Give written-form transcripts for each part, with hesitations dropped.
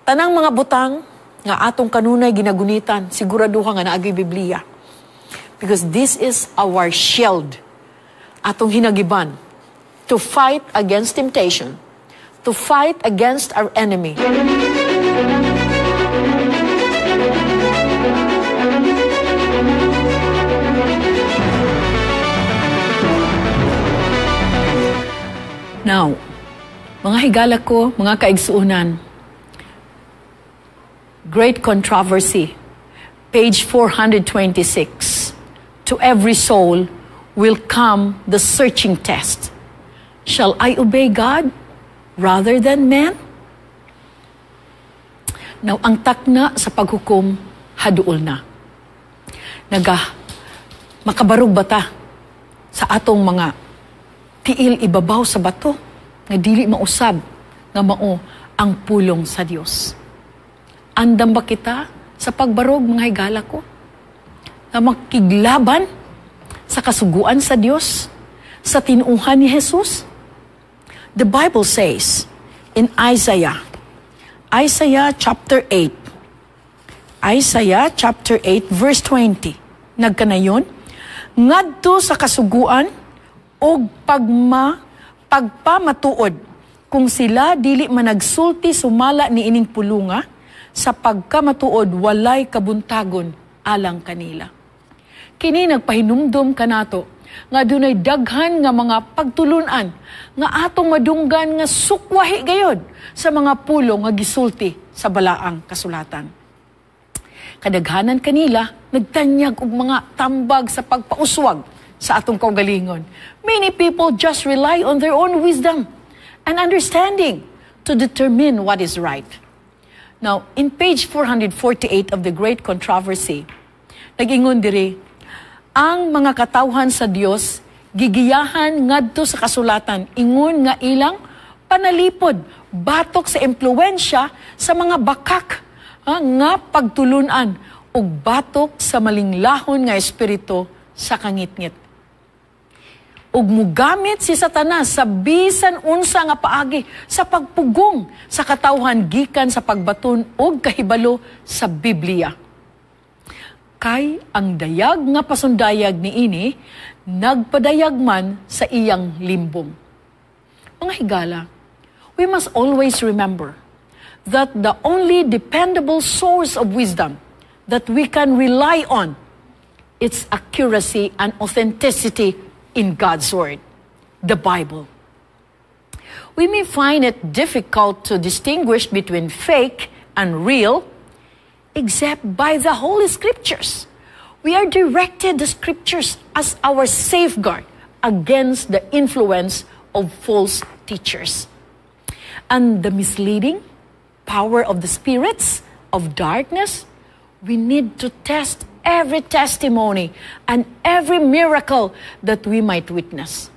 Tanang mga butang nga atong kanunay ginagunitan, siguraduha nga naagay Biblia. Because this is our shield, atong hinagiban, to fight against temptation, to fight against our enemy. Now, mga higala ko, mga kaigsuonan, Great Controversy, page 426. To every soul will come the searching test. Shall I obey God rather than man? Now, ang takna sa paghukom, haduol na. Makabarog bata sa atong mga tiil ibabaw sa bato nga dili mausab nga mao ang pulong sa Dios. Andam ba kita sa pagbarog, mga higala ko, na makiglaban sa kasuguan sa Dios, sa tinuuhan ni Jesus? The Bible says in Isaiah, Isaiah chapter 8, Isaiah chapter 8 verse 20, nagkanayon, ngadto sa kasuguan og pagpamatuod, kung sila dili managsulti sumala ni ining pulunga, sa pagkamatuod walay kabuntagon alang kanila. Kini nagpahinumdom kanato nga dunay daghan nga mga pagtulunan nga atong madunggan nga sukwahi gayod sa mga pulong nga gisulti sa balaang kasulatan. Kadaghanan kanila nagtanyag og mga tambag sa pagpauswag sa atong kaugalingon. Many people just rely on their own wisdom and understanding to determine what is right. Now, in page 448 of the Great Controversy, nag-ingon diri, ang mga katawhan sa Dios gigiyahan ngadto sa kasulatan, ingon nga ilang panalipod batok sa impluwensya sa mga bakak nga pagtulunan ug batok sa malinglahon nga espiritu sa kangitngit. Ug mugamit si Satanas sa bisan unsa nga paagi sa pagpugong sa katawhan gikan sa pagbaton og kahibalo sa Biblia. Kay ang dayag nga pasundayag niini nagpadayag man sa iyang limbong. Mga higala, we must always remember that the only dependable source of wisdom that we can rely on its accuracy and authenticity in God's Word, the Bible. We may find it difficult to distinguish between fake and real, except by the Holy Scriptures. We are directed the Scriptures as our safeguard against the influence of false teachers and the misleading power of the spirits of darkness. We need to test every testimony and every miracle that we might witness.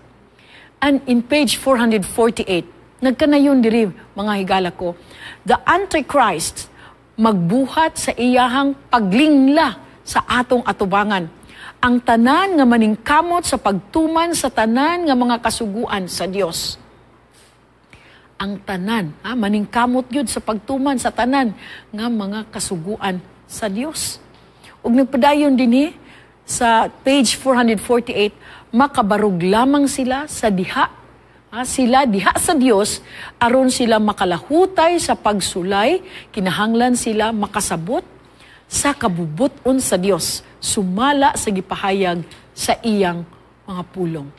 And in page 448, nagkanayon diri, mga higala ko, the Antichrist magbuhat sa iyahang paglingla sa atong atubangan. Ang tanan nga maningkamot sa pagtuman sa tanan nga mga kasuguan sa Dios. Ang tanan, maningkamot gyud sa pagtuman sa tanan nga mga kasuguan sa Dios. Ug nagpadayon dinhi sa page 448, makabarog lamang sila sa diha, sila diha sa Dios aron sila makalahutay sa pagsulay, kinahanglan sila makasabot sa kabubuton sa Dios, sumala sa gipahayag sa iyang mga pulong.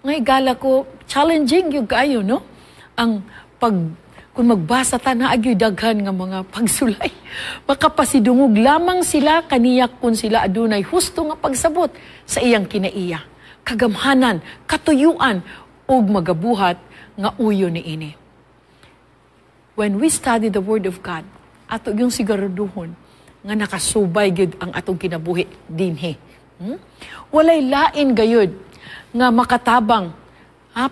Mga higala ko, challenging yung kaayo, no? Ang kung magbasa ta na agyo'y daghan nga mga pagsulay. Makapasidungog lamang sila kaniyak kung sila adunay husto nga pagsabot sa iyang kinaiya. Kagamhanan, katuyuan, ug magabuhat nga uyo niini. When we study the Word of God, ato yung siguraduhon nga nakasubay gyud ang atong kinabuhi dinhi. Walay lain gayud nga makatabang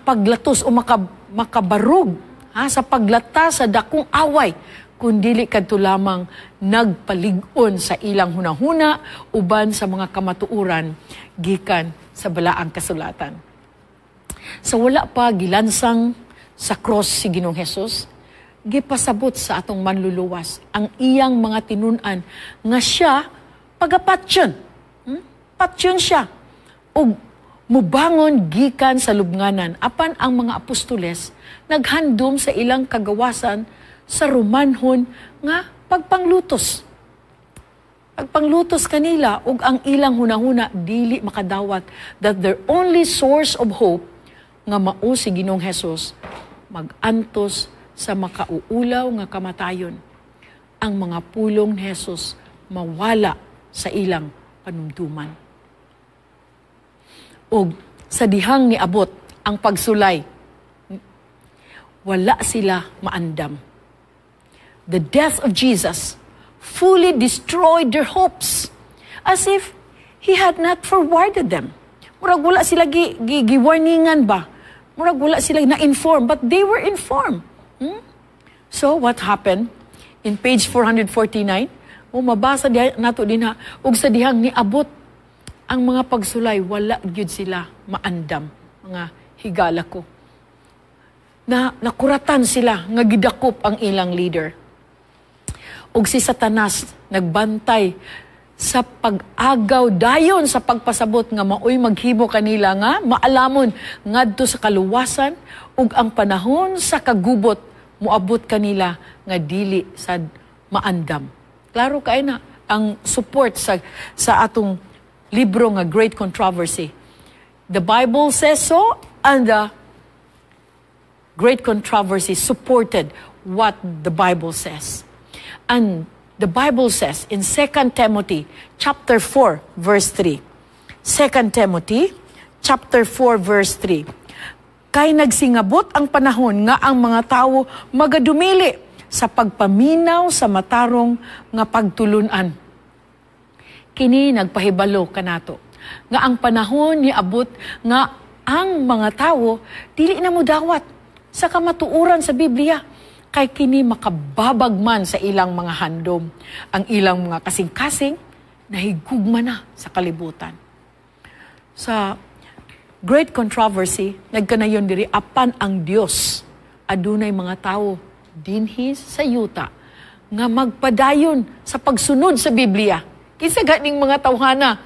paglatos o makabarog sa paglata sa dakong away, kundili kadto lamang nagpalig-on sa ilang hunahuna uban sa mga kamatuoran gikan sa balaang kasulatan. Sa wala pa gilansang sa cross si Ginoong Hesus, Gipasabot sa atong Manluluwas ang iyang mga tinun-an nga siya pagapatyon. Patyon siya. Ug mubangon gikan sa lubnganan, apan ang mga apostoles naghandom sa ilang kagawasan sa Romanhon nga pagpanglutos. Pagpanglutos kanila ug ang ilang hunahuna dili makadawat that their only source of hope nga mao si Ginoong Hesus magantos sa makauulaw nga kamatayon. Ang mga pulong ni Jesus mawala sa ilang panumduman. Ug sa dihang niabot ang pagsulay, wala sila maandam. The death of Jesus fully destroyed their hopes as if He had not forwarded them. Murag wala sila gi warningan ba? Murag wala sila na-inform, but they were informed. So, what happened? In page 449, o mabasa diha, nato din ha, ug sa dihang niabot ang mga pagsulay, wala gyud sila maandam, mga higala ko. Na nakuratan sila nga gidakop ang ilang leader. Ug si Satanas nagbantay sa pag-agaw dayon sa pagpasabot nga maoy maghimo kanila nga maalamon ngadto sa kaluwasan, ug ang panahon sa kagubot moabot kanila nga dili sad maandam. Klaro kay na ang support sa atong libro nga Great Controversy. The Bible says so and the Great Controversy supported what the Bible says. And the Bible says in 2 Timothy chapter 4 verse 3. 2 Timothy chapter 4 verse 3. Kay nagsingabot ang panahon nga ang mga tawo magadumili sa pagpaminaw sa matarong nga pagtulunan. Kini nagpahibalo kanato nga ang panahon niabot nga ang mga tawo dili na mudawat sa kamatuoran sa Biblia kay kini makababag man sa ilang mga handom. Ang ilang mga kasing-kasing nahigugma na sa kalibutan. Sa Great Controversy, nagkanayon diri, apan ang Dios adunay mga tawo dinhi sa yuta nga magpadayon sa pagsunod sa Biblia. Kinsa ganing mga tawhana?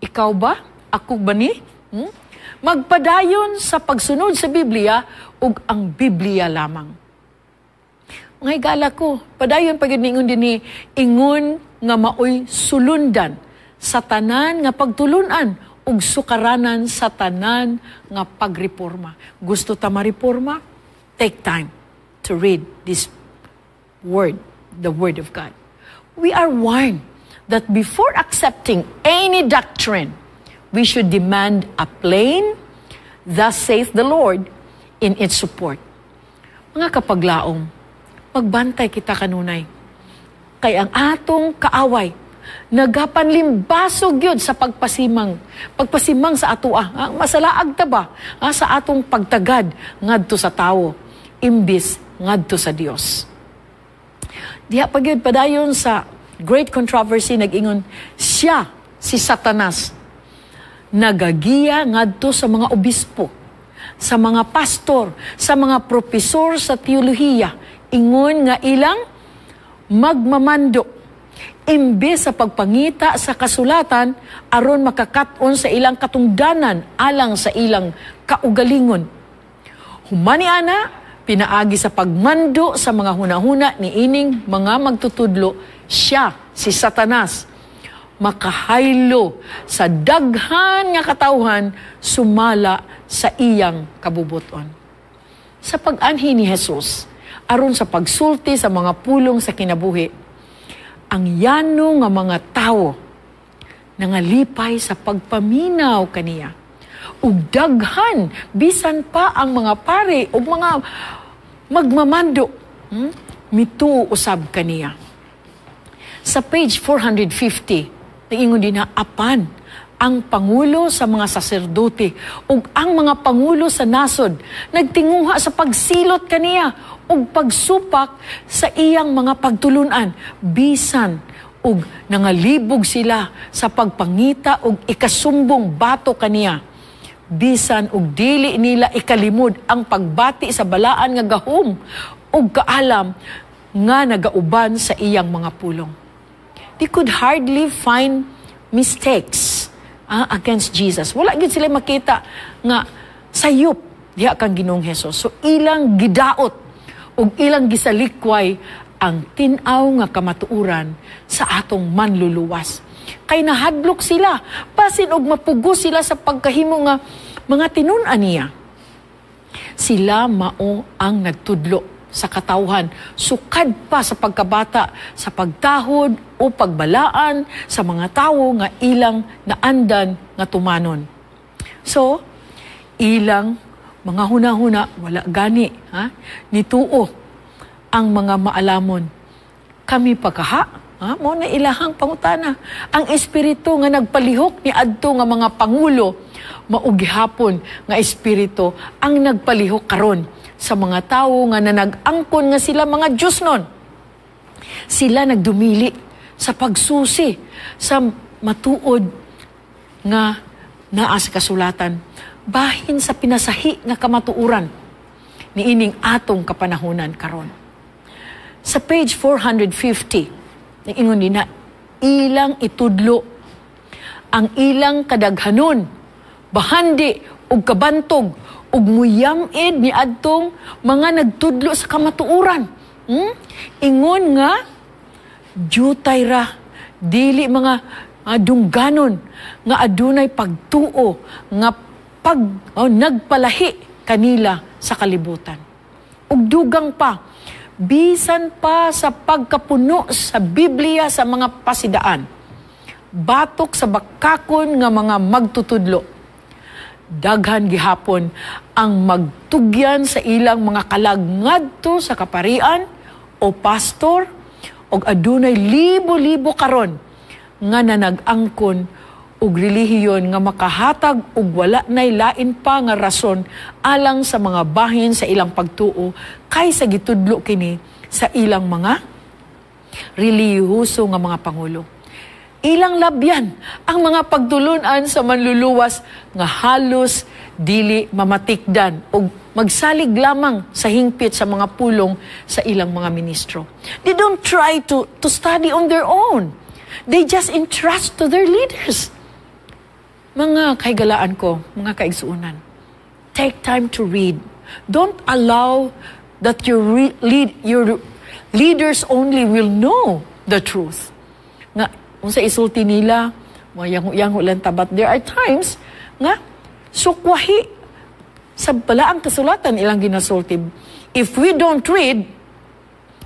Ikaw ba? Ako ba ni? Magpadayon sa pagsunod sa Biblia ug ang Biblia lamang. Mga higala ko, padayon pag ingon dinhi, ingon nga maoy sulundan sa tanan nga pagtulunan ug sukaranan sa tanan nga pagreforma. Gusto ta mareforma? Take time to read this word, the Word of God. We are warned that before accepting any doctrine, we should demand a plain, "Thus saith the Lord," in its support. Mga kapaglaom, magbantay kita kanunay. Kay ang atong kaaway, nagapanlimbasog yun sa pagpasimang sa atoa. Masalaag ta ba sa atong pagtagad ngadto sa tawo, imbis ngadto sa Dios? Diha pa gyud padayon sa Great Controversy, nag-ingon siya, si Satanas, nagagiya ngadto sa mga obispo, sa mga pastor, sa mga propesor sa teolohiya, ingon nga ilang magmamando imbes sa pagpangita sa kasulatan aron makakat-on sa ilang katungdanan alang sa ilang kaugalingon. Human niana, pinaagi sa pagmando sa mga hunahuna ni ining mga magtutudlo, siya, si Satanas, makahaylo sa daghan nga katawhan sumala sa iyang kabubuton. Sa pag-anhi ni Jesus, aron sa pagsulti sa mga pulong sa kinabuhi, ang yano nga mga tawo nangalipay sa pagpaminaw kaniya. Ug daghan bisan pa ang mga pare ug mga magmamando, mituo usab kaniya. Sa page 450, naingon din na apan ang pangulo sa mga saserdote ug ang mga pangulo sa nasod nagtinguha sa pagsilot kaniya ug pagsupak sa iyang mga pagtulunan, bisan ug nangalibog sila sa pagpangita og ikasumbong bato kaniya, bisan og dili nila ikalimod ang pagbati sa balaan nga gahom. ug kaalam nga nagauban sa iyang mga pulong. They could hardly find mistakes against Jesus. Wala gyud sila makita nga sayop diha kang Ginoong Hesus. So ilang gidaot ug ilang gisalikway ang tin-aw nga kamatuoran sa atong Manluluwas. Kay nahadlok sila, basin og mapugos sila sa pagkahimo nga mga tinun-an niya. Sila mao ang nagtudlo sa katawhan sukad pa sa pagkabata, sa pagtahod o pagbalaan sa mga tawo nga ilang naandan nga tumanon. So, ilang mga huna-huna wala gani, ha, nituo ang mga maalamon. "Kami pa kaha?" Ha? Mao na ilahang pangutana. Ang espiritu nga nagpalihok ni adto nga mga pangulo, mao gihapon nga espiritu ang nagpalihok karon sa mga tawo nga nanag-angkon nga sila mga Diyosnon. Sila nagdumili sa pagsusi sa matuod nga naa sa kasulatan bahin sa pinasahi nga kamatuoran niining atong kapanahunan karon. Sa page 450, ingon din na ilang itudlo ang ilang kadaghanon, bahandi ug kabantog ug muyamid ni adtong mga nagtudlo sa kamatuoran. Ingon nga jutay ra, dili mga dungganon nga adunay pagtuo nga pag nagpalahi kanila sa kalibutan. Ug dugang pa, bisan pa sa pagkapuno sa Biblia sa mga pasidaan, batok sa bakakon nga mga magtutudlo, daghan gihapon ang magtugyan sa ilang mga kalag ngadto sa kaparian o pastor, og adunay libo-libo karon nga nanag-angkon og relihiyon nga makahatag og wala nay lain pa nga rason alang sa mga bahin sa ilang pagtuo kaysa gitudlo kini sa ilang mga relihiyoso nga mga pangulo. Ilang labyan ang mga pagtulunan sa Manluluwas nga halos dili mamatikdan o magsalig lamang sa hingpit sa mga pulong sa ilang mga ministro. They don't try to study on their own. They just entrust to their leaders. Mga kahigalaan ko, mga kaigsuunan, take time to read. Don't allow that your leaders only will know the truth. Nga, kung sa isulti nila, mayango-yango lang ta. But there are times nga, sukwahi sa balaang kasulatan ilang ginasulti. If we don't read,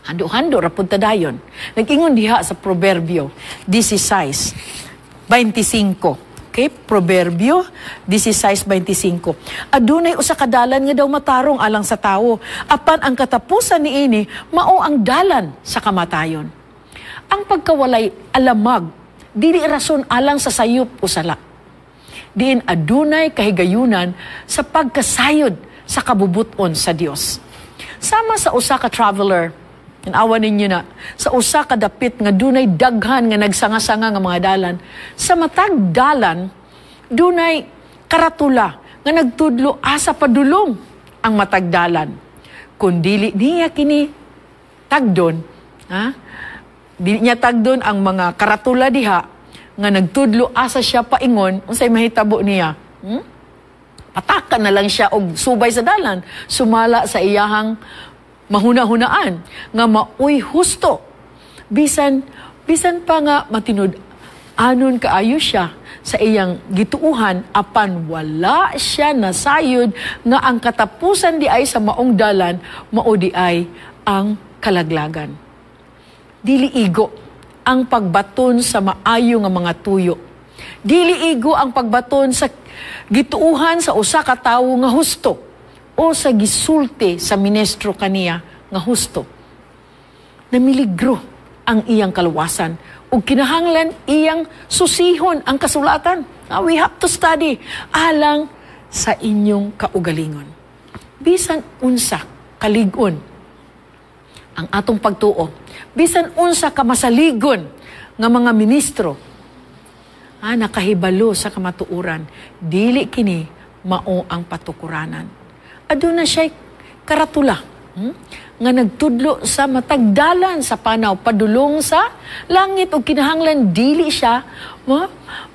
hando-hando ra pud ta dayon. Nag-ingon diha sa Proverbio 16:25. Okay, Proverbio 16:25. "Adunay usa ka dalan nga daw matarong alang sa tawo, apan ang katapusan niini mao ang dalan sa kamatayon." Ang pagkawalay alamag dili rason alang sa sayop o sala. Diin adunay kahigayunan sa pagkasayod sa kabubuton sa Dios. Sama sa usa ka traveler, awa ninyo na, sa usa ka dapit nga dunay daghan nga nagsanga-sanga nga mga dalan, sa matag dalan, dunay karatula nga nagtudlo asa padulong ang matag dalan. Kung dili niya kini tagdon, ha? Dili niya tagdon ang mga karatula diha nga nagtudlo asa siya paingon, unsay mahitabo niya? Patakan na lang siya og subay sa dalan, sumala sa iyahang mahuna-hunaan nga maoy husto. Bisan bisan pa nga matinud anon kaayo siya sa iyang gituuhan, apan wala siya nasayod nga ang katapusan di ay sa maong dalan mao di ay ang kalaglagan. Dili igo ang pagbaton sa maayo nga mga tuyo. Dili igo ang pagbaton sa gituuhan sa usa ka tawo nga husto o sa gisulti sa ministro kaniya nga husto. Namiligro ang iyang kaluwasan ug kinahanglan iyang susihon ang kasulatan. We have to study alang sa inyong kaugalingon. Bisan unsa kalig-on ang atong pagtuo, bisan unsa ka masaligon nga mga ministro nakahibalo sa kamatuoran, dili kini mao ang patukuranan. Aduna siya karatula. nga nagtudlo sa matagdalan sa panaw padulong sa langit ug kinahanglan dili siya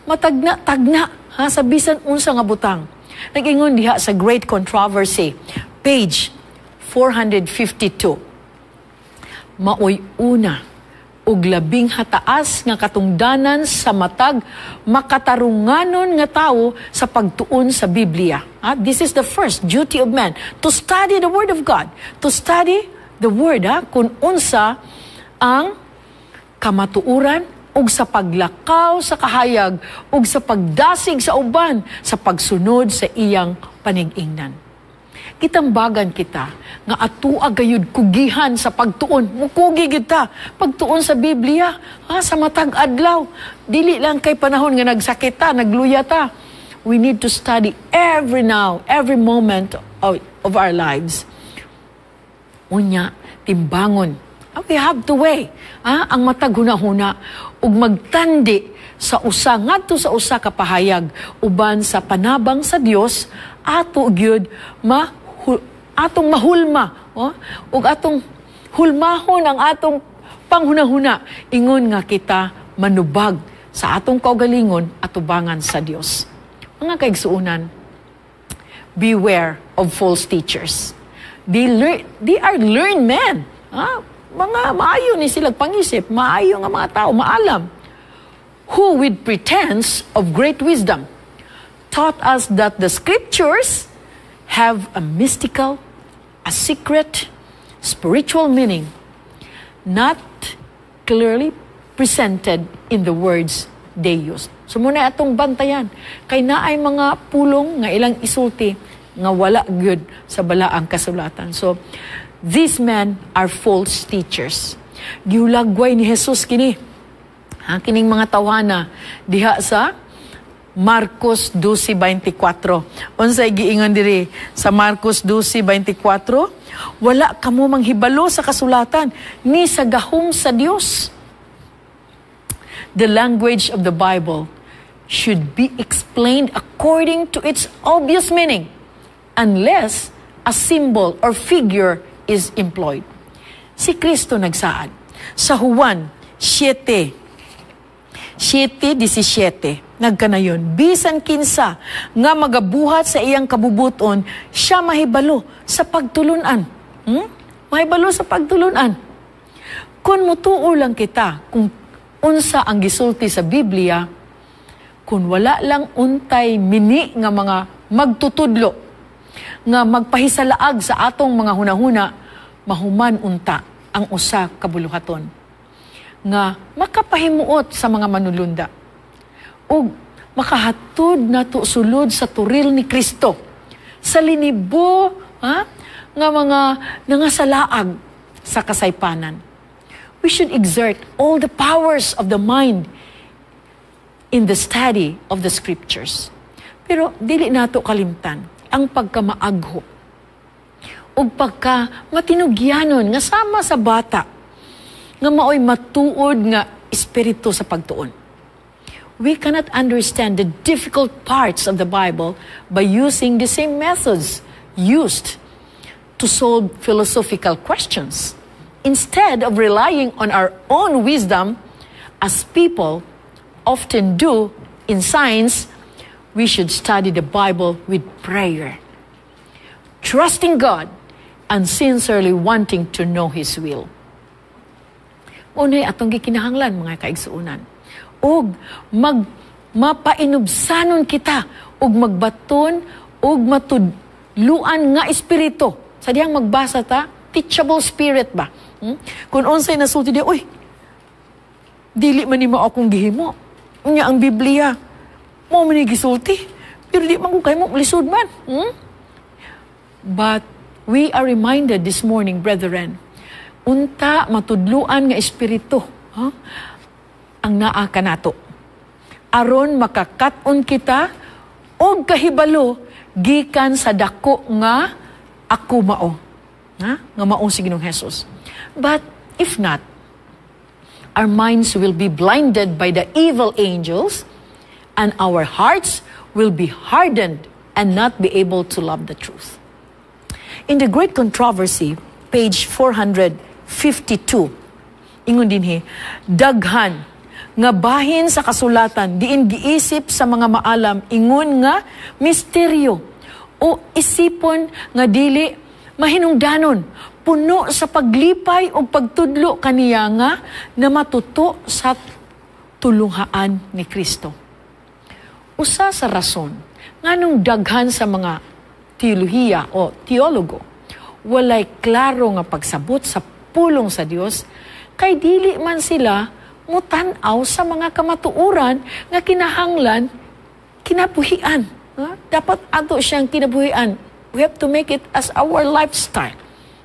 matagna tagna, ha, sa bisan unsa nga butang. Nag-ingon diha sa Great Controversy, page 452, maoy una ug labing hataas nga katungdanan sa matag makatarunganon nga tawo sa pagtuon sa Biblia. Ah, this is the first duty of man, to study the Word of God, to study the Word, ha, kung unsa ang kamatuoran ug sa paglakaw sa kahayag ug sa pagdasig sa uban sa pagsunod sa iyang panigingnan. Gitambagan kita nga atua gayud kugihan sa pagtuon. Mukugi gyud ta pagtuon sa Biblia, ha, sa matag adlaw. Dili lang kay panahon nga nagsakit ta, nagluya ta. We need to study every now, every moment of our lives. Unya, timbangon. We have to weigh, ang matag hunahuna ug magtandi sa usa ngadto sa usa ka pahayag uban sa panabang sa Dios, ato gyud ma atong mahulma, oh, ug atong hulmahon ang atong panghunahuna ingon nga kita manubag sa atong kaugalingon atubangan sa Dios. Mga kaigsuonan, beware of false teachers. They are learned men. Ah, mga maayo ni sila pangisip, maayo nga mga tao, maalam. Who with pretense of great wisdom taught us that the scriptures have a mystical, a secret, spiritual meaning not clearly presented in the words they use. So mao na atong bantayan. Kay naay mga pulong nga ilang isulti nga wala gyud sa balaang kasulatan. So, these men are false teachers. Gihulagway ni Jesus kini. Ha, kining mga tawhana diha sa Marcos 12:24. Unsay giingon diri sa Marcos 12:24? Wala kamo manghibalo sa kasulatan ni sa gahom sa Dios. The language of the Bible should be explained according to its obvious meaning unless a symbol or figure is employed. Si Kristo nagsaad sa Juan 7 7:17, nagkanayon, bisan kinsa nga magabuhat sa iyang kabubuton, siya mahibalo sa pagtulunan. Mahibalo sa pagtulunan. Kung mutuo lang kita kung unsa ang gisulti sa Biblia, kung wala lang untay mini nga mga magtutudlo nga magpahisalaag sa atong mga hunahuna, mahuman unta ang usa ka buluhaton nga makapahimuot sa mga manulunda ug makahatod nato sulod sa toril ni Kristo sa linibo, ha, nga mga nangasalaag sa kasaypanan. We should exert all the powers of the mind in the study of the scriptures. Pero dili nato kalimtan ang pagkamaagho ug pagka matinugyanon nga sama sa bata nga maoy matuod nga espiritu sa pagtuon. We cannot understand the difficult parts of the Bible by using the same methods used to solve philosophical questions. Instead of relying on our own wisdom, as people often do in science, we should study the Bible with prayer, trusting God and sincerely wanting to know His will. Mao atong gikinahanglan, mga kaigsuonan. Og mapainubsanon kita og magbaton og matudluan nga espiritu. Sa dihang magbasa ta, teachable spirit ba? Kung unsay nasulti diya, uy, dili man nimo akong gihimo. Unya ang Biblia, mao man ni gisulti. Pero di man ko kay mo lisod man. But we are reminded this morning, brethren, unta matudluan nga espiritu, ha, ang naa kanato. Aron makakat-on kita og kahibalo gikan sa dako nga ako mao. Ha? Nga mao si Ginoong Jesus. But if not, our minds will be blinded by the evil angels and our hearts will be hardened and not be able to love the truth. In the Great Controversy, page 452. Ingon dinhi, daghan nga bahin sa kasulatan diin giisip sa mga maalam ingon nga misteryo o isipon nga dili mahinungdanon, puno sa paglipay o pagtudlo kaniya nga namatuto sa tulunghaan ni Kristo. Usa sa rason nganong daghan sa mga teolohiya o teologo walay klaro nga pagsabot sa pulong sa Dios kay dili man sila mutan-aw sa mga kamatuoran nga kinahanglan kinabuhian. Ha? Dapat ato siyang kinabuhian. We have to make it as our lifestyle.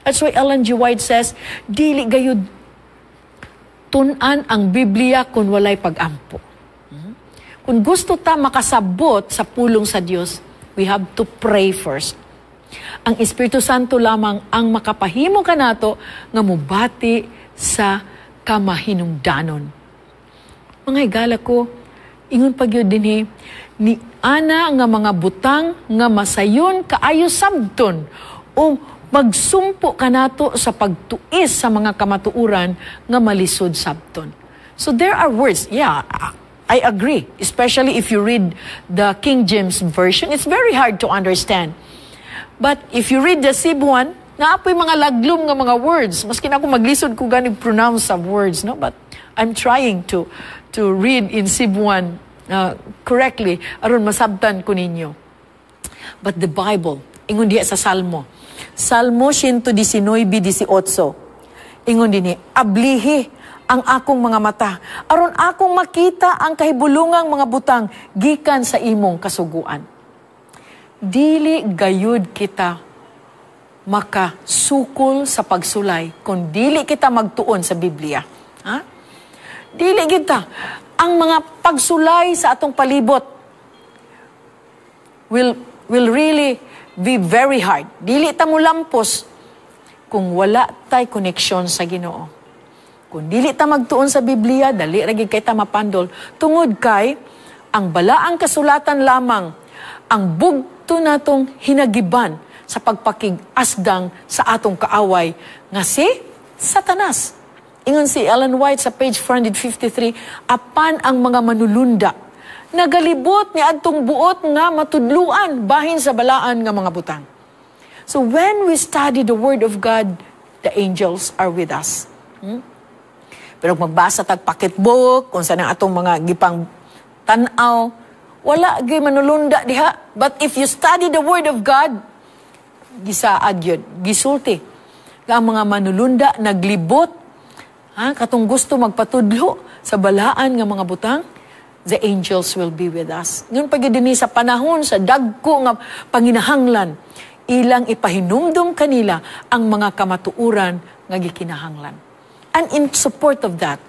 That's why Ellen G. White says, dili gayud tun-an ang Biblia kung walay pagampo. Kung gusto ta makasabot sa pulong sa Dios, we have to pray first. Ang Espiritu Santo lamang ang makapahimo kanato nga mubati sa kamahinungdanon. Mga higala ko, ingon pa gyud dinhi, ni ana nga mga butang nga masayon kaayo sabton o magsumpo kanato sa pagtuis sa mga kamatuoran nga malisod sabton. So there are words, yeah, I agree, especially if you read the King James Version, it's very hard to understand. But if you read the Cebuan, naa poy mga laglom nga mga words. Maski na ako maglisod ko gani pronounce some words, no? But I'm trying to read in Cebuan correctly aron masabtan ko ninyo. But the Bible, ingon diha sa Salmo. Salmo 119:18. Ingon dinhi, "Ablihi ang akong mga mata aron akong makita ang kahibulungang mga butang gikan sa imong kasuguan." Dili gayud kita makasukol sa pagsulay kung dili kita magtuon sa Biblia. Ha? Dili kita. Ang mga pagsulay sa atong palibot will really be very hard. Dili ta molampos kung wala tay koneksyon sa Ginoo. Kung dili ta magtuon sa Biblia, dali ra gyud kay ta mapandol. Tungod kay ang balaang kasulatan lamang ang bugto natong hinagiban sa pagpakig-asdang sa atong kaaway nga si Satanas. Ingon si Ellen White sa page 453, apan ang mga manulunda nagalibot ni adtong buot nga matudluan bahin sa balaan nga mga butang. So when we study the Word of God, the angels are with us. Pero kung magbasa tag pocketbook, kung saan ang atong mga gipang tan-aw, wala gyud manulunda diha. But if you study the Word of God, gisaad yun, gisulti. Nga ang mga manulunda naglibot, ha, katong gusto magpatudlo sa balaan nga mga butang, the angels will be with us. Ngayon pag dinhi sa panahon sa dagko nga panginahanglan, ilang ipahinumdum kanila ang mga kamatuoran nga gikinahanglan. And in support of that,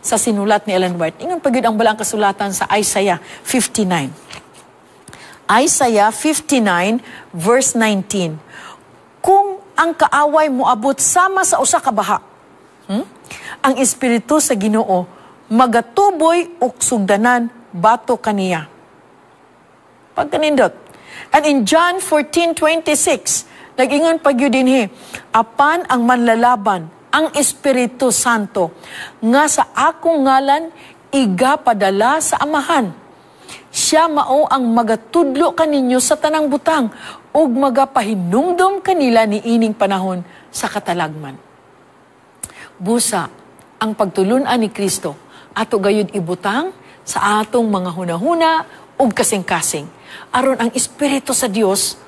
sa sinulat ni Ellen White, ingon pa gyud ang balaang kasulatan sa Isaiah 59. Isaiah 59 verse 19. Kung ang kaaway moabot sama sa usa ka baha, ang espiritu sa Ginoo magatuboy og sugdanan batok kaniya. Pagkanindot. And in John 14:26, nag-ingon pa gyud dinhi, apan ang manlalaban, ang Espiritu Santo, nga sa akong ngalan igapadala sa Amahan. Siya mao ang magatudlo kaninyo sa tanang butang ug magapahinumdom kanila niining panahon sa katalagman. Busa, ang pagtulunan ni Kristo ato gayud ibutang sa atong mga hunahuna ug kasing-kasing. Aron ang Espiritu sa Dios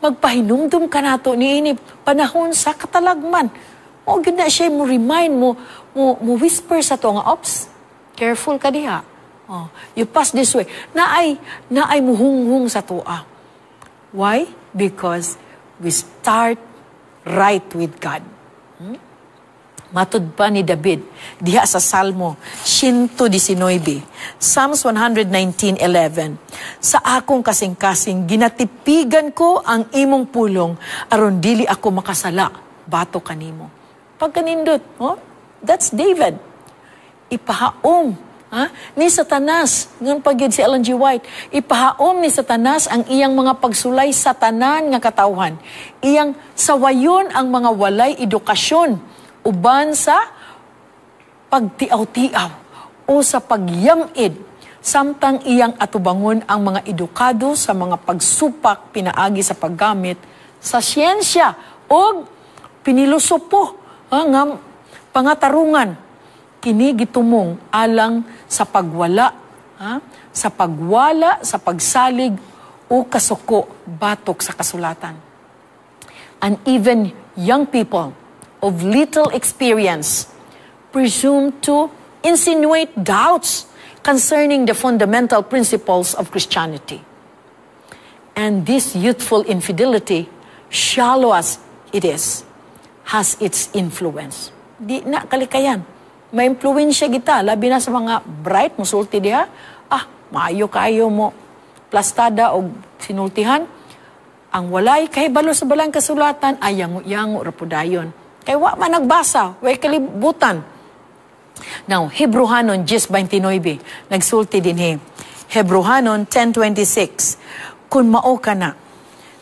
magpahinumdum kanato niini panahon sa katalagman. O gyud na siya mo remind mo, mo whisper sa to nga, "Ops, careful ka diha. Oh, you pass this way." Naay muhunghong sa atoa. Why? Because we start right with God. Matud pa ni David diha sa Salmo 119, Psalms 119:11, "Sa akong kasing-kasing ginatipigan ko ang imong pulong aron dili ako makasala batok kanimo." Pagkanindot, oh? That's David. Ipahaom Ha? Ni Satanas, ingon pa gyud si Ellen G. White, ipahaom ni Satanas ang iyang mga pagsulay sa tanan nga katawhan. Iyang sawayon ang mga walay edukasyon uban sa pagtiaw-tiaw o sa pagyamid, samtang iyang atubangon ang mga edukado sa mga pagsupak pinaagi sa paggamit sa siyensya o pinilosopo, ha, nga pangatarungan. Kini gitumong alang sa pagwala, ha, sa pagwala sa pagsalig o kasuko batok sa kasulatan. And even young people of little experience presume to insinuate doubts concerning the fundamental principles of Christianity. And this youthful infidelity, shallow as it is, has its influence. Di na kalikayan. Maimpluwensya kita, labi na sa mga bright, musulti diha, maayo kayo mo, plastada o sinultihan, ang walay kahibalo sa balang kasulatan ay yango-yango ra dayon. Kay wa man nagbasa, way kalibutan. Now, Hebrohanon 10:29, nagsulti dinhi. Hebrohanon 10:26, kung mao ka na,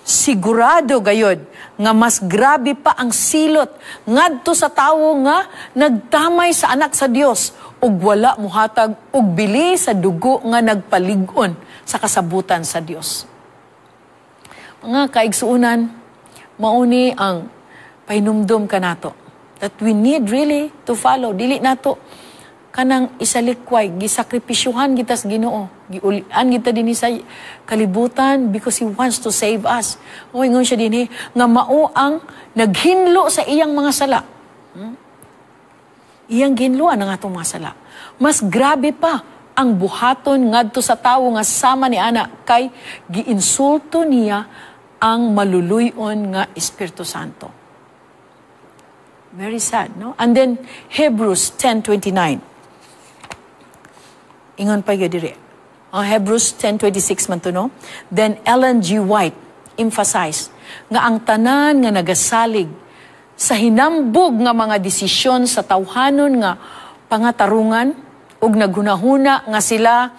sigurado gayod nga mas grabe pa ang silot ngadto sa tawo nga nagtamay sa Anak sa Dios ug wala muhatag og bili sa dugo nga nagpalig-on sa kasabutan sa Dios. Mga kaigsuunan, mauni ang pahinumdum kanato that we need really to follow. Dili nato kanang isalikway, gisakripisyuhan kita sa Ginoo. Giulian kita dinhi sa kalibutan because He wants to save us. O ingon siya dinhi nga mao ang naghinlo sa iyang mga sala. Iyang ginloan ang atong mga sala. Mas grabe pa ang buhaton ngadto sa tawo nga sama ni ana kay giinsulto niya ang maluluyon nga Espiritu Santo. Very sad, no? And then Hebrews 10:29. Ingon pa gyud diri. Hebrews 10:26 man to, no? Then Ellen G. White emphasized nga ang tanan nga nagasalig sa hinambog nga mga desisyon sa tawhanon nga pangatarungan ug naghunahuna nga sila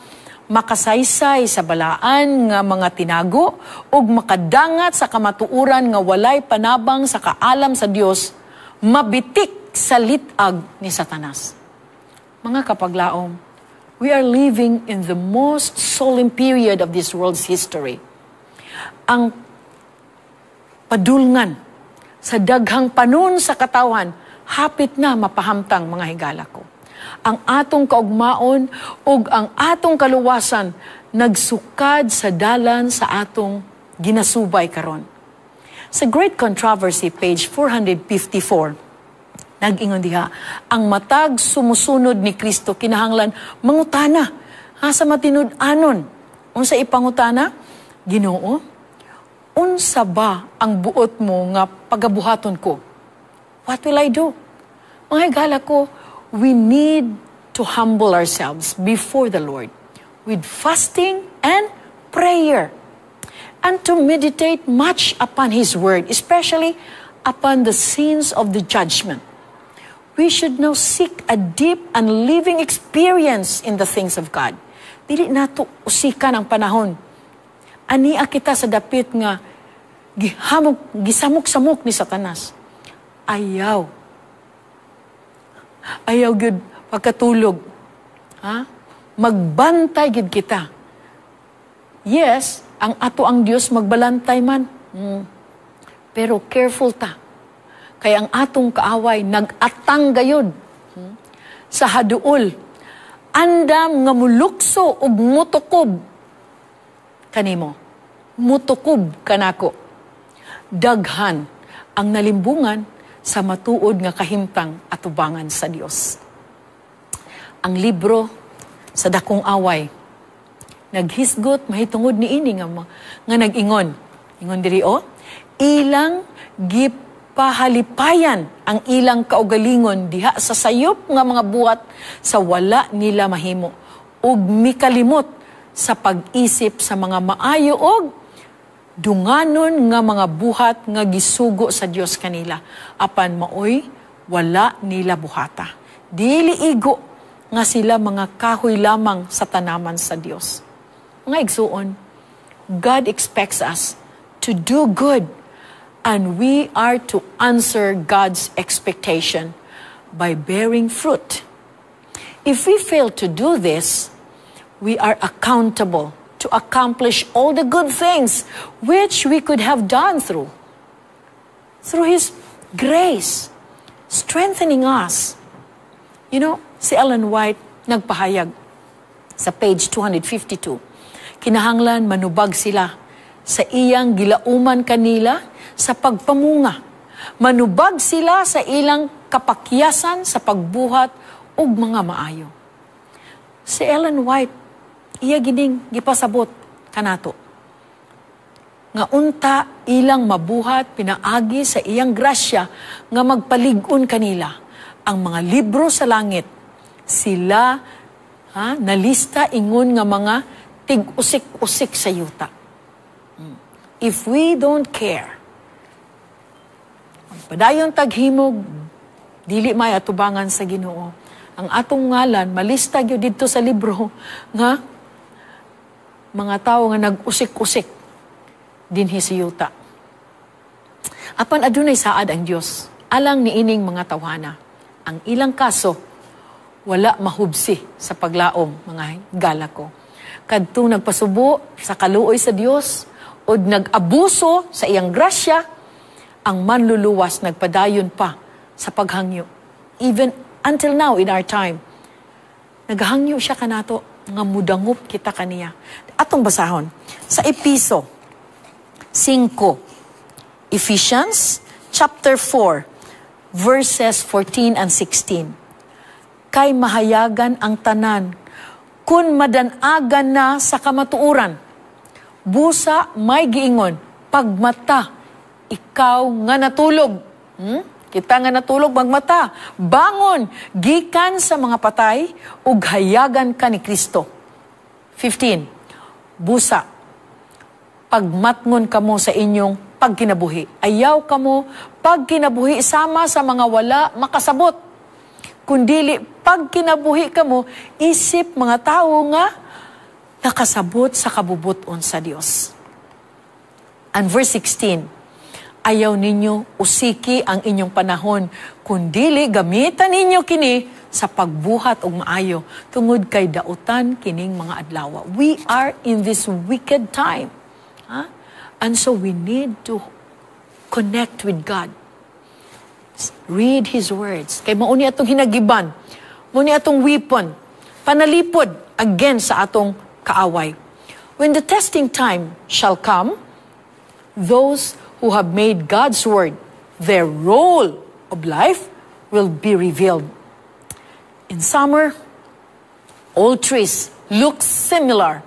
makasaysay sa balaan nga mga tinago ug makadangat sa kamatuoran nga walay panabang sa kaalam sa Dios, mabitik sa litag ni Satanas. Mga kapaglaom, we are living in the most solemn period of this world's history. Ang padulngan sa daghang panon sa katawhan, hapit na mapahamtang, mga higala ko. Ang atong kaugmaon ug ang atong kaluwasan nagsukad sa dalan sa atong ginasubay karon. Sa Great Controversy, page 454, nag-ingon diha, ang matag sumusunod ni Kristo kinahanglan mangutana, ha, sa matinud-anon. Unsa ipangutana? "Ginoo, unsa ba ang buot mo nga pagabuhaton ko? What will I do?" Mga higala ko, we need to humble ourselves before the Lord with fasting and prayer and to meditate much upon His Word, especially upon the scenes of the judgment. We should now seek a deep and living experience in the things of God. Dili nato usikan ang panahon. Ania kita sa dapit nga gihamok, gisamok-samok ni Satanas. Ayaw. Ayaw gyud pagkatulog. Ha? Magbantay gyud kita. Yes, ang ato ang Dios magbalantay man. Pero careful ta. Kay ang atong kaaway nag-atang gayod sa haduol. Andam nga mulukso ug mutukob kanimo. Mutukob kanako. Daghan ang nalimbungan sa matuod nga kahimtang atubangan sa Dios. Ang libro sa Dakong Away naghisgot mahitungod niini nga nag-ingon. Ingon diri o, ilang gipahalipayan ang ilang kaugalingon diha sa sayop nga mga buhat sa wala nila mahimo ug mikalimot sa pag-isip sa mga maayo og dunganon nga mga buhat nga gisugo sa Dios kanila, apan maoy wala nila buhata. Dili igo nga sila mga kahoy lamang sa tanaman sa Dios. Mga igsuon, God expects us to do good, and we are to answer God's expectation by bearing fruit. If we fail to do this, we are accountable to accomplish all the good things which we could have done through His grace, strengthening us. Si Ellen White nagpahayag sa page 252. Kinahanglan manubag sila sa iyang gilauman kanila sa pagpamunga. Manubag sila sa ilang kapakyasan sa pagbuhat og mga maayo. Si Ellen White, iya gining gipasabot kanato nga unta ilang mabuhat pinaagi sa iyang grasya nga magpalig-on kanila ang mga libro sa langit. Sila ha, nalista ingon nga mga tig-usik-usik sa yuta. If we don't care, padayon taghimog, dili may atubangan sa Ginoo. Ang atong ngalan malista gyud didto sa libro nga mga tawo nga nag-usik-usik dinhi sa yuta. Apan adunay saad ang Dios alang niining mga tawhana. Ang ilang kaso wala mahubsi sa paglaom, mga higala ko. Kadtong nagpasubo sa kaluoy sa Dios o nag-abuso sa iyang grasya, ang manluluwas nagpadayon pa sa paghangyo. Even until now in our time, naghangyo siya kanato nga mudangop kita kaniya. Atong basahon sa Episo 5, Ephesians chapter 4, verses 14 and 16. Kay mahayagan ang tanan kung madanagan na sa kamatuoran. Busa may giingon, "Pagmata, ikaw nga natulog." Kita nga natulog, magmata. "Bangon, gikan sa mga patay, ug hayagan ka ni Kristo." 15. Busa, pagmatngon kamo sa inyong pagkinabuhi. Ayaw kamo pagkinabuhi sama sa mga wala makasabot, kundili pagkinabuhi kamo isip mga tawo nga nakasabot sa kabubuton sa Dios. And verse 16, ayaw ninyo usiki ang inyong panahon, kundili gamitan ninyo kini sa pagbuhat og maayo, tungod kay dautan kining mga adlaw. We are in this wicked time. Huh? And so we need to connect with God. Read His words. Kay mao ni atong hinagiban, mao ni atong weapon, panalipod against sa atong kaaway. When the testing time shall come, those who have made God's word their role of life will be revealed. In summer, all trees look similar.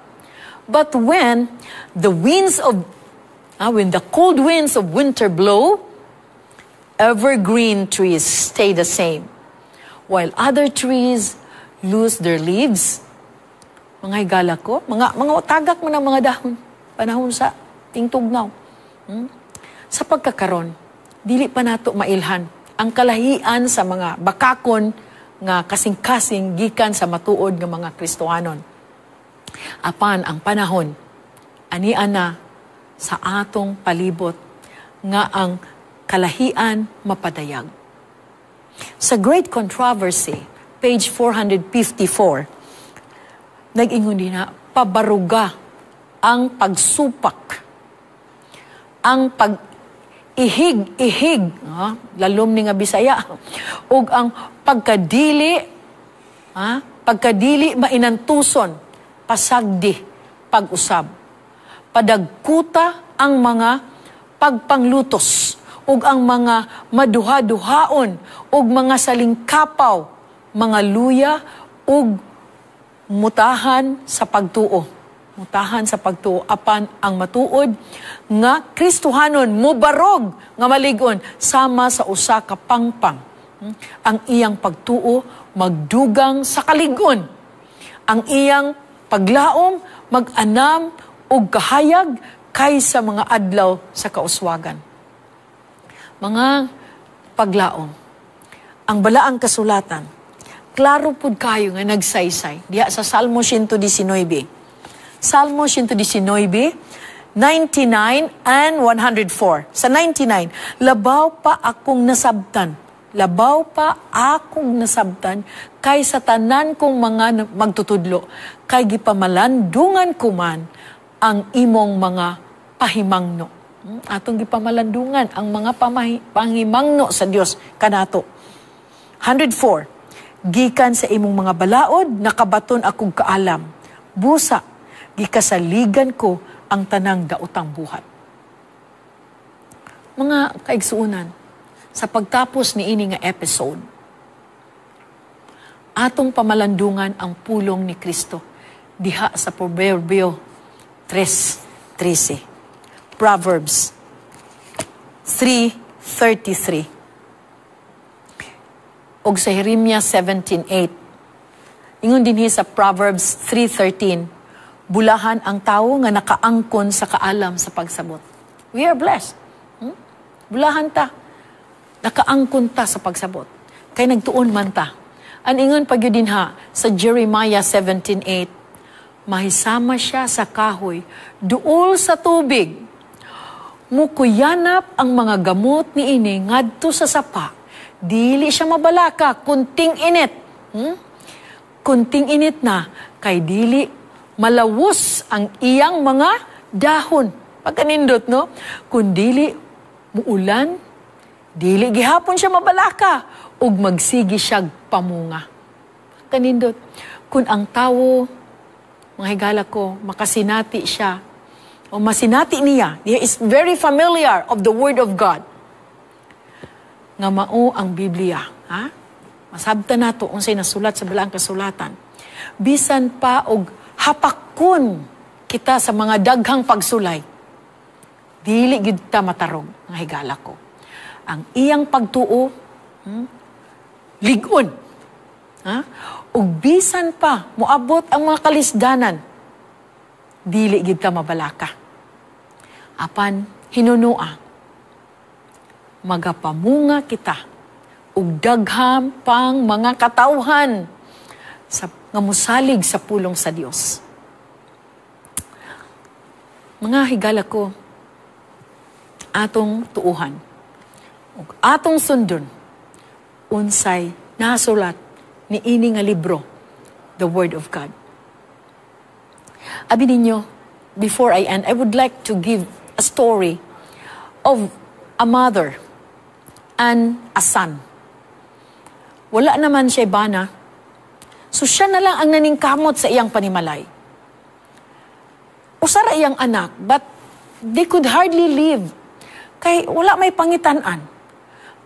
But when the cold winds of winter blow, evergreen trees stay the same, while other trees lose their leaves. Mga higala ko, mga tagak man ang mga dahon, panahon sa tingtugnaw. Sa pagkakaron, dili pa nato mailhan ang kalahian sa mga bakakon nga kasing-kasing gikan sa matuod nga mga Kristohanon. Apan ang panahon, ania na sa atong palibot nga ang kalahian mapadayag. Sa Great Controversy, page 454, nag-ingon din na pabaruga ang pagsupak, ang pag-ihig-ihig, lalom ni nga Bisaya, ug ang pagkadili mainantuson, pasagdi pag-usab. Padagkuta ang mga pagpanglutos ug ang mga maduha-duhaon ug mga salingkapaw, mga luya ug mutahan sa pagtuo. Mutahan sa pagtuo apan ang matuod nga Kristohanon mobarog nga malig-on sama sa usa ka pangpang. Ang iyang pagtuo magdugang sa kalig-on. Ang iyang paglaom mag-anam og kahayag kaysa mga adlaw sa kauswagan. Mga paglaom, ang balaang kasulatan Klaro pud kayo nga nagsaysay diha sa Salmo 119. Salmo 119, 99 and 104. Sa 99, "Labaw pa akong nasabtan. Labaw pa akong nasabtan kay sa tanan kong mga magtutudlo, kay gipamalandungan ko man ang imong mga pahimangno." Atong gipamalandungan ang mga pahimangno sa Dios kanato. 104, "Gikan sa imong mga balaod, nakabaton akong kaalam. Busa, gikasaligan ko ang tanang daotang buhat." Mga kaigsuunan, sa pagtapos ni ini nga episode, atong pamalandungan ang pulong ni Kristo diha sa Proverbio 3.13. Proverbs 3.33 og sa Jeremiah 17.8. Ingon dinhi sa Proverbs 3.13, "Bulahan ang tawo nga nakaangkon sa kaalam sa pagsabot." We are blessed. Bulahan ta. Nakaangkon ta sa pagsabot. Kay nagtuon man ta. Ang ingon pa gyud dinha sa Jeremiah 17.8, "Mahisama siya sa kahoy, duol sa tubig. Mukuyanap ang mga gamot niini ngadto sa sapa. Dili siya mabalaka kunting init." Kunting init na, kay dili malawos ang iyang mga dahon. Pagkanindot, no? Kung dili muulan, dili gihapon siya mabalaka ug magsigi siya pamunga. Kanindot. Kung ang tawo, mga higala ko, makasinati siya, o masinati niya, he is very familiar of the Word of God, nga mao ang Biblia. Ha? Masabta nato unsay nasulat sa Balaang Kasulatan. Bisan pa og hapakon kita sa mga daghang pagsulay, dili gid ta matarog, mga higala ko. Ang iyang pagtuo, ligon. Ha? Ug bisan pa moabot ang mga kalisdanan, dili gid ta mabalaka. Apan hinunua, magapamunga kita ug daghan pang mga katawhan sa nga musalig sa pulong sa Dios. Mga higala ko, atong tuuhan ug atong sundon unsay nasulat ni ini nga libro, the Word of God. Abi ninyo, before I end, I would like to give a story of a mother and a son. Wala naman siya bana. So siya na lang ang naningkamot sa iyang panimalay. Usa ra iyang anak, but they could hardly live. Kay wala may pangitan-an.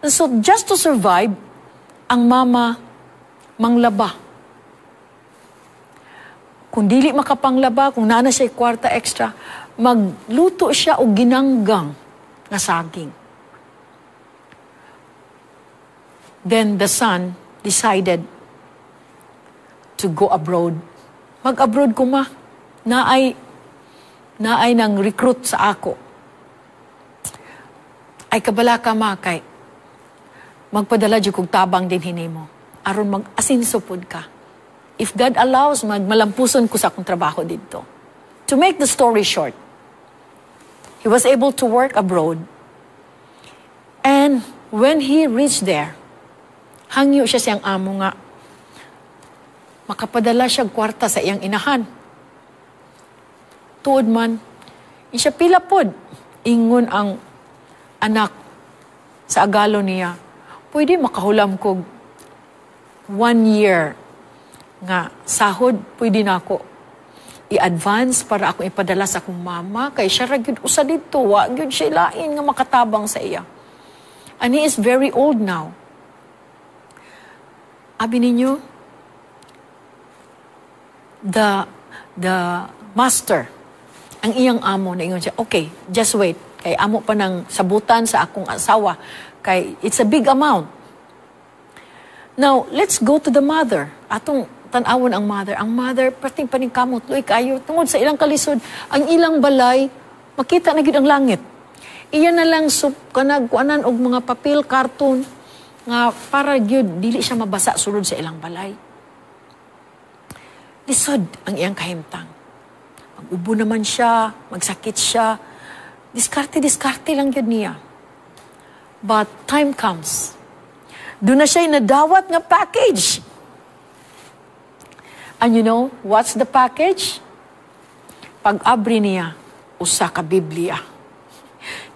So just to survive, ang mama manglaba. Kung dili makapanglaba, kung naa na siya kwarta extra, magluto siya og ginanggang nga saging. Then the son decided to go abroad. "Mag-abroad ko, Ma. Naay nang recruit sa ako. Ay kabala ka, Ma, kay magpadala jud kog tabang dinhi nimo aron mag-asinso pod ka. If God allows, magmalampuson ko sa akong trabaho didto." To make the story short, he was able to work abroad. And when he reached there, hangyo siya siyang amo nga makapadala siya kwarta sa iyang inahan. Tuod man, siya pila pod, ingon ang anak sa agalo niya, "Pwede makahulam ko one year nga sahod, pwede na ako i-advance para akong ipadala sa akong mama kay siya ra gyud usa didto, wa gyud siya lain nga makatabang sa iya." And he is very old now. Abi ninyo, the master, ang iyang amo, na ingon siya, "Okay, just wait. Kay amo pa ng sabutan sa akong asawa. Kay it's a big amount." Now, let's go to the mother. Atong tan-awon ang mother. Ang mother, perting paningkamot, luoy kayo, tungod sa ilang kalisod, ang ilang balay, makita na gyud ang langit. Iya na lang sup, kanag, kuanan og mga papel, karton. Nga para gyud dili siya mabasa sulod sa ilang balay. Lisod ang iyang kahimtang. Mag-ubo naman siya, magsakit siya. Diskarte-diskarte lang gyud niya. But time comes. Duna siya nadawat nga package. And you know, what's the package? Pag-abri niya, usa ka Biblia.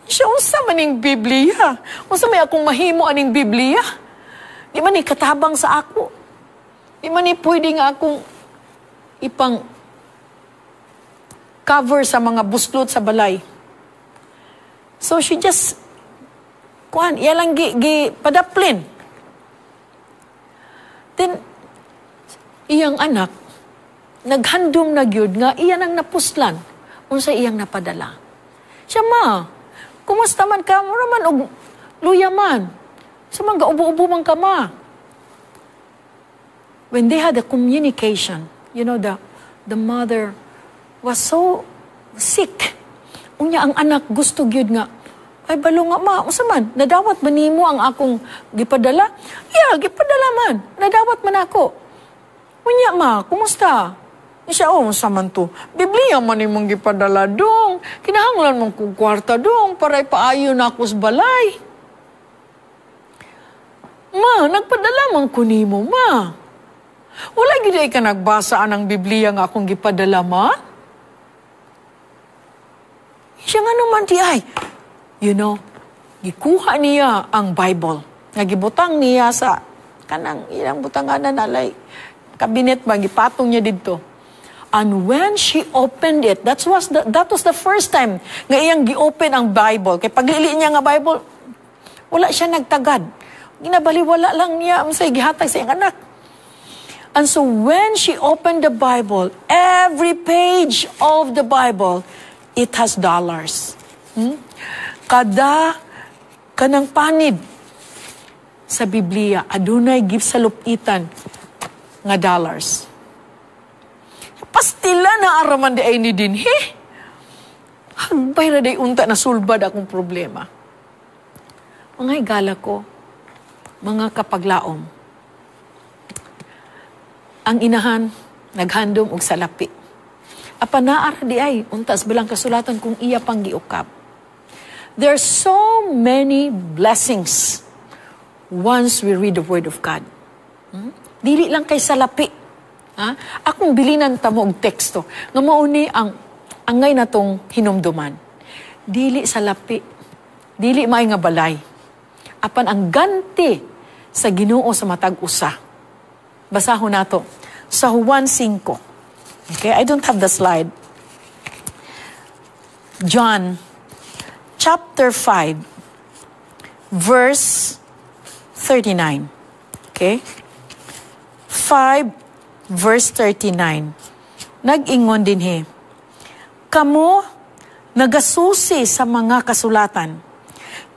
Siya, "Unsa man ning Biblia? Unsa may akong mahimo aning Biblia? Di man ni katabang sa ako. Di man ni pwede nga akong ipang cover sa mga buslot sa balay." So she just, kuan, iya lang gi padaplin. Then, iyang anak, naghandom na gyud nga iya nang napuslan unsa iyang napadala. Siya, "Ma, kumusta man ka? Mura man og luya man. Sa man gaubo-ubo man ka, ma?" When they had a communication, the mother was so sick. Unya ang anak gusto gyud nga, "Ay, balo nga, ma, unsa man? Nadawat ba nimo ang akong gipadala?" "Yeah, gipadala man. Nadawat man ako." "Unya ma, kumusta?" Siya, "Oh, unsa man to? Biblia man imong gipadala dong. Kinahanglan man kong kwarta dong para ipaayo na ako sa balay. Ma, nagpadala man ko nimo, ma. Wala gyud ka nagbasa anang Biblia nga akong gipadala, ma?" Siya, "Nga naman di ay?" Gikuha niya ang Bible. Nga gibutang niya sa kanang ilang butanganan na like cabinet ba, gipatong niya didto. And when she opened it, that was the first time nga iyang gi-open ang Bible. Kay paglili niya nga Bible, wala siya nagtagad. Ginabaliwala lang niya ang say gihatag sa iyang anak. And so when she opened the Bible, every page of the Bible, it has dollars. Kada kanang panid sa Biblia, adunay gisalupitan nga dollars. "Pastila na araman diay ni dinhi. Hagbay ra diay unta na sulbad akong problema." Mga higala ko, mga kapaglaom, ang inahan naghandom og salapi. Apan naa ra diay unta sa Balaang Kasulatan kung iya pang giukab. There are so many blessings once we read the Word of God. Dili lang kay salapi. Ha? Akong bilinan ta mo og teksto nga mao ni ang angay natong hinumduman. Dili salapi. Dili may nga balay. Apan ang ganti sa Ginoo sa matag usa. Basahon nato sa Juan 5. Okay, I don't have the slide. John chapter 5 verse 39. Okay? 5 verse 39. Nag-ingon dinhi, "Kamo nagasusi sa mga kasulatan.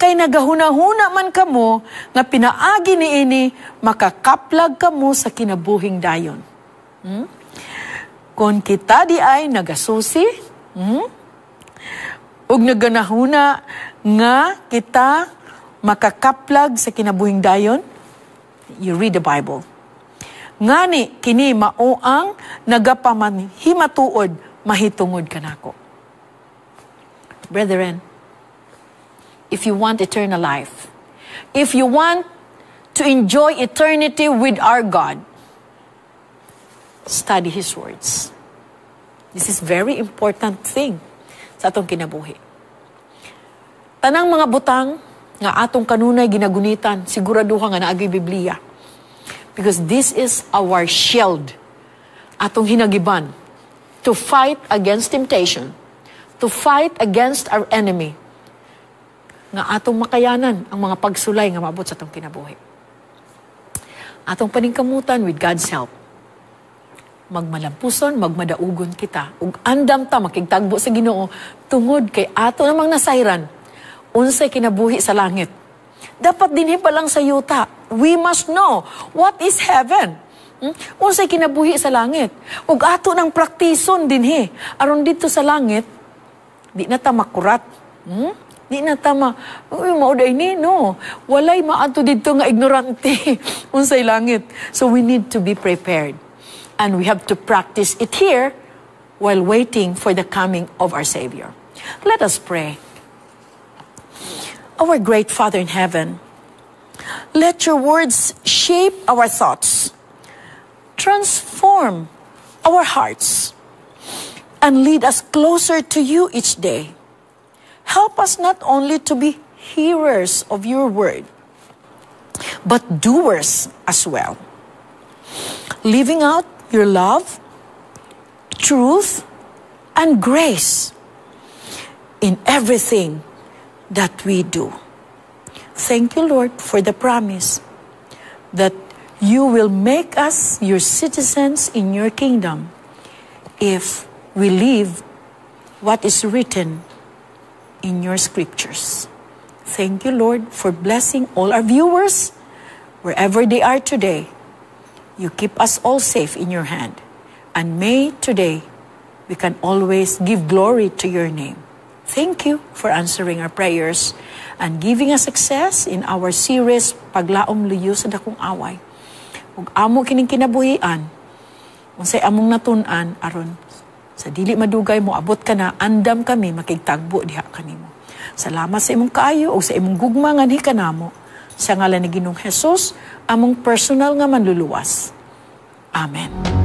Kay nagahuna-huna man kamo nga pinaagi niini makakaplag kamo sa kinabuhing dayon." Kung kita diay nagasusi, ug naganahuna nga kita makakaplag sa kinabuhing dayon, you read the Bible. "Ngani kini mao ang nagapamanhimatuod mahitungod kanako." Brethren, if you want eternal life, if you want to enjoy eternity with our God, study His words. This is very important thing sa atong kinabuhi. Tanang mga butang nga atong kanunay ginagunitan, siguraduha nga naa gyuy Biblia. Because this is our shield, atong hinagiban, to fight against temptation, to fight against our enemy, nga atong makayanan ang mga pagsulay nga maabot sa atong kinabuhi. Atong paningkamutan, with God's help, magmalampuson, magmadaugon kita, ug andam ta makigtagbo sa Ginoo tungod kay ato namang nasayran unsay kinabuhi sa langit. Dapat dinhi pa lang sa yuta, we must know what is heaven. Unsay kinabuhi sa langit. Ug ato nang praktison dinhi aron didto sa langit di na ta makurat. Di na tama. "Uy, mao diay ni," no. Walay maadto didto nga ignorante unsay langit. So we need to be prepared. And we have to practice it here while waiting for the coming of our Savior. Let us pray. Our great Father in heaven, let your words shape our thoughts, transform our hearts, and lead us closer to you each day. Help us not only to be hearers of your word, but doers as well, living out your love, truth, and grace in everything that we do. Thank you, Lord, for the promise that you will make us your citizens in your kingdom if we live what is written in your scriptures. Thank you, Lord, for blessing all our viewers wherever they are today. You keep us all safe in your hand. And may today we can always give glory to your name. Thank you for answering our prayers and giving us success in our series Paglaom Luyo sa Dakong Away. Ug amo kining kinabuhian, unsay among natun-an aron sa dili madugay mo abot ka na, andam kami makigtagbo diha kanimo. Salamat sa imong kaayo ug sa imong gugma nganhi kanamo. Sa ngalan ni Ginoong Jesus, among personal nga manluluwas. Amen.